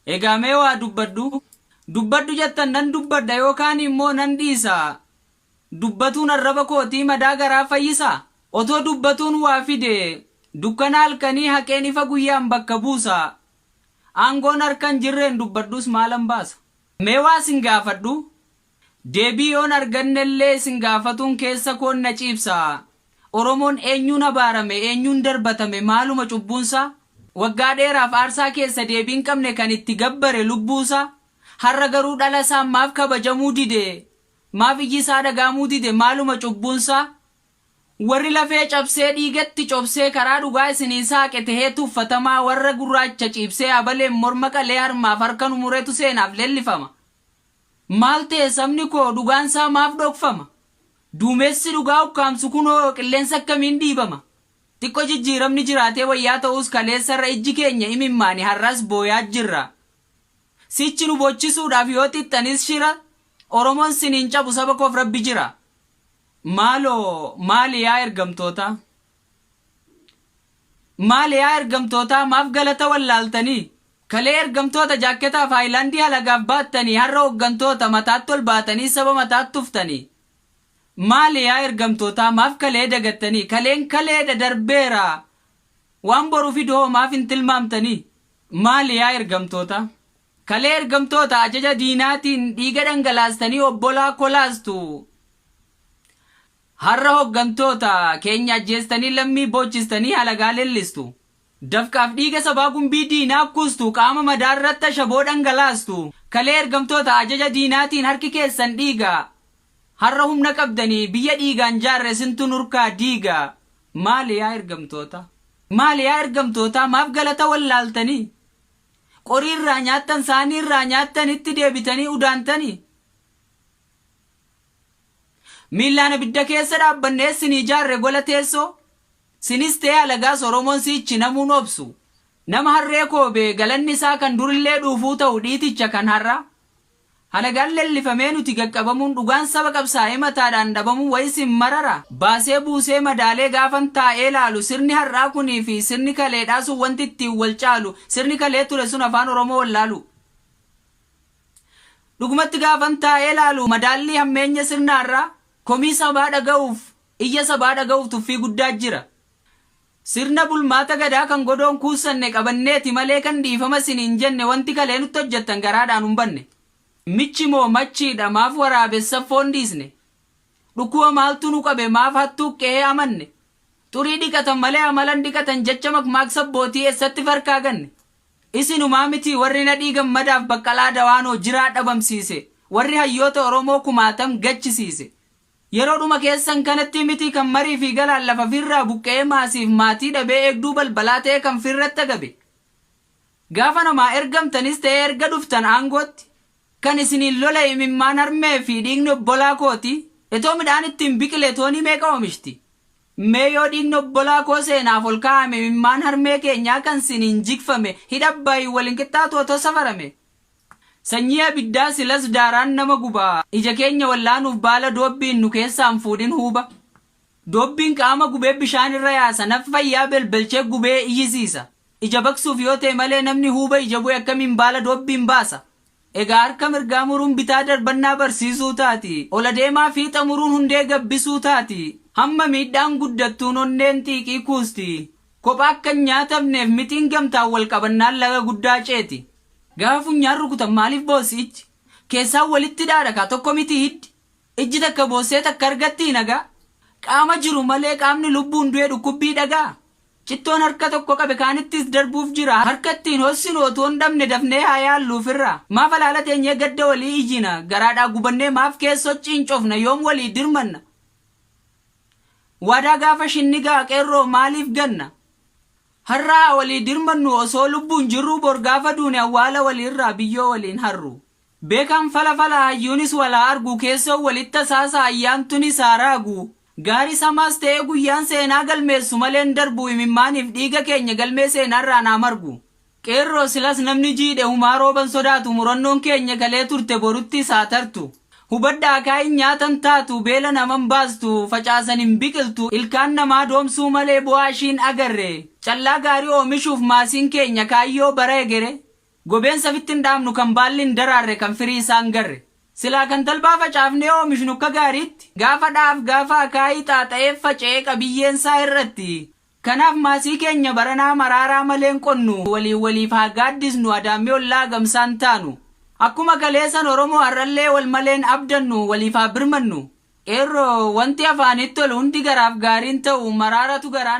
Egaa mee waa dubbadhu. Dubbadhu jettan nan dubbadha yookaan immoo nan dhiisa. Dubbatuun arraba kootii madaa garaa fayyisaa? Otoo dubbatuun waa fide dukkana halkanii haqeen ifa guyyaan bakka buusa. Aangoon harka hin jirreen dubbadhus maalan baasa? Mee waa sin gaafadhu. Deebii yoon argannellee isin gaafatuun keessa koon na ciibsa. Oromoon eenyuun abaarame, eenyuun darbatame, maaluma cubbuunsaa? Waggaa dheeraaf aarsaa keessa deebii hin qabne kan itti gabbare lubbuusaa, har'a garuu dhala isaan maaf kabajamuu dide, maaf iyyi isaa dhaga'amuu dide, maaluma cubbuunsaa? Warri lafee cabsee dhiigatti cobsee karaa dhugaa isinii saaqe tahee tuffatamaa warra gurraacha ciibsee abaleen morma qalee harmaaf harka nu muretu seenaaf leellifama. Maal ta'e sabni koo dhugaan isaa maaf dhokfama? Duumessi dhugaa ukkaamsu kunoo qilleensa akkamiin dhiibama? Xiqqo jijjiiramni jiraatee wayyaa ta'us kaleessarra ijji keenya imimmaani har'as booyaa jirra. Sichi nu boochisuudhaaf yoo xixxanis shira Oromoon siniin cabu saba koof Rabbi jira. Maaloo maali yaa ergamtootaa? Maali yaa ergamtootaa maaf galata wallaaltanii? Kalee ergamtoota jaakketaaf haayilaandii halagaaf baattanii har'a hooggantoota mataatti ol baatanii saba mataatti tuftanii. Maali yaa ergamtootaa maaf kalee dagattanii? Kaleen kaleedha darbeera waan boru fidu hoo maaf hin tilmaamtanii? Maali yaa ergamtootaa? Kalee ergamtoota ajaja diinaatiin dhiiga dhangalaastanii obbolaa kolaastu. Har'a hooggantoota keenya ajjeestanii lammii boochistanii halagaa leellistu. Dafqaaf dhiiga sabaa gumbii diinaa kuustu qaama madaarratti ashaboo dhangalaastu. Kalee ergamtoota ajaja diinaatiin harki keessan dhiiga. Har'a humna qabdanii biyya dhiigaan jaarre sintu nurkaa diiga. Maali yaa ergamtoota? Maali yaa ergamtootaa maaf galata wallaaltanii? Qorii irraa nyaattan saanii irraa nyaattanitti deebitanii udaantanii? Miillaan abidda keessa dhaabbannee sinii jaarre gola teessoo. Sinis ta'ee alagaas Oromoon siichi namuun obsu. Nama harree koobee galanni isaa kan durillee dhuufuu ta'u dhiiticha kan har'a. Halagaan lellifamee nuti gaqqabamuun dhugaan saba qabsaa'ee mataadhaan dhabamuun wayi sin marara. Baasee buusee madaalee gaafan taa'ee laalu sirni har'aa kunii fi sirni kaleedhaa sun wanti ittiin wal caalu sirni kalee ture sun afaan Oromoo wallaalu. Dhugumatti gaafan taa'ee laalu madaallii hammeenya sirna har'aa komii sabaa dhaga'uuf iyya sabaa dhaga'uuf tuffii guddaa jira. Sirna bulmaata gadaa kan godoon kuussanne qabanneeti malee kan dhiifama isiniin jenne wanti kalee nutti hojjettan garaadhaan hin banne. Michi moo machiidha maaf waraabessa foon dhiisne? Dhukkuba maaltu nu qabe maaf hattuu qe'ee amanne? Xurii dhiqatan malee amalan dhiqatan jecha makmaaksa abbootii eessatti farkaa ganne? Isinumaa miti warri Nadhii Gammadaaf Baqqalaa Dawaanoo jiraa dhabamsiise, warri hayyoota Oromoo kumaatam gachisiise. Yeroodhuma keessan kanatti miti kan marii fi galaan lafa firraa buqqa'ee maasiif maatii dhabee eegduu balbalaa ta'ee kan firratti agabe. Gaafa namaa ergamtanis ta'ee erga dhuftan aangootti, kan isiniin lola'e imimmaan harmee fi dhiigni obbolaa kooti, etoo midhaan ittiin biqile toonii meeqa oomishti? Mee yoo dhiigni obbolaa koo seenaaf ol kaa'ame imimmaan harmee keenyaa kan siniin jigfame hidha Abbaayiin wal hin qixxaatu otoo safarame? Sanyii abiddaa silas daaraan nama guba. Ija keenya wallaanuuf baala doobbiin nu keessaan fuudhin huuba. Doobbiin qaama gubee bishaan irra yaasa naf fayyaa belbelchee gubee iyyisiisa. Ija baqsuuf yoo ta'e malee namni huuba ija bu'e akkamiin baala doobbiin baasa? Egaa harka mirgaa muruun bitaa darbannaa barsiisuu taati. Ol adeemaa fiixa muruun hundee gabbisuu taati. Hamma miidhaan guddattuun onneen xiiqii kuusti. Kophaa akka hin nyaatamneef mixiin gamtaan wal qabannaan laga guddaa ceeti. Gaafa funyaan rukutan maaliif boossi ijji? Keessaan walitti dhaadha kaa tokko mitii hiddi? Ijji takka boossee takka argattii nagaa? Qaama jiru malee qaamni lubbuun du'e dhukkubbii dhagaa? Cittoon harka tokko qabe kaanittis darbuuf jira. Harka ittiin hossinu otoo hin dhabne dafnee haa yaallu ofirraa. Maaf alaala teenyee gadda walii iyyina? Garaadhaa gubannee maaf keessoo ciincofna? Yoom walii dirmanna? Waadaa gaafa shinnigaa qeerroo maaliif ganna? Har'a haa walii dirmannu osoo lubbuun jirruu bor gaafa duune awwaala waliirraa biyyoo waliin harru. Beekaan fala fala hayyuunis wal haa argu keessoon walitti hasaasa ayyaantunis haa raagu. Gaaris hamaas ta'ee guyyaan seenaa galmeessu malee hin darbu imimmaaniif dhiiga keenya galmee seenaarraan haa margu. Qeerroo silas namni jiidhe humaa rooban sodaatu murannoon keenya kalee turte boruttis haa tartu. Hubadhaa akaayiin nyaatan taatu beela naman baastu facaasan hin biqiltu ilkaan namaa doomsuu malee bu'aa ishiin agarre. Callaa gaarii oomishuuf maasiin keenya kaayyoo bara egere. Gobeensa ofitti hin dhaabnu kan baalli hin daraarre kan firii isaa hin garre. Silaa kan talbaa facaafnee oomishnu akka gaariitti gaafa dhaaf gaafa akaayii xaaxa'ee faca'ee qabiyyeen isaa irratti. Kanaaf maasii keenya baranaa maraaraa malee hin qonnu waliin waliif haa gaaddisnu adaammee ollaa gamsaan taanu. Akkuma kaleessan Oromoo har'allee wal maleen abdannu waliif haa birmannu. Qeerroo wanti afaanitti tolu hundi garaaf gaariin ta'u maraaratu garaa.